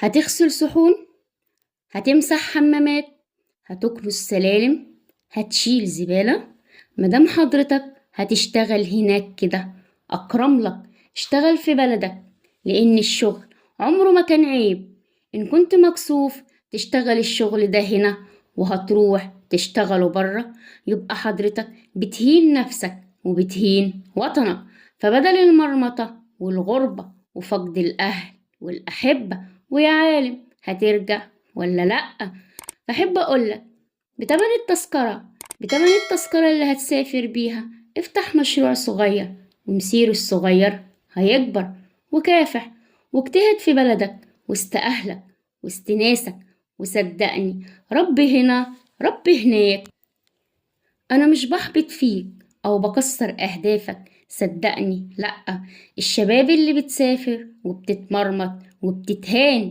هتغسل صحون، هتمسح حمامات، هتكنس سلالم، هتشيل زبالة. مادام حضرتك هتشتغل هناك كده أكرم لك اشتغل في بلدك، لأن الشغل عمره ما كان عيب. إن كنت مكسوف تشتغل الشغل ده هنا وهتروح تشتغله بره، يبقى حضرتك بتهين نفسك وبتهين وطنك. فبدل المرمطة والغربة وفقد الأهل والأحبة، ويا عالم هترجع ولا لأ. فأحب أقولك بتمن التذكرة، بتمن التذكرة اللي هتسافر بيها افتح مشروع صغير، ومسيره الصغير هيكبر. وكافح واجتهد في بلدك وسط أهلك وسط ناسك، وصدقني رب هنا رب هناك. أنا مش بحبط فيك أو بكسر أهدافك، صدقني لأ. الشباب اللي بتسافر وبتتمرمط وبتتهان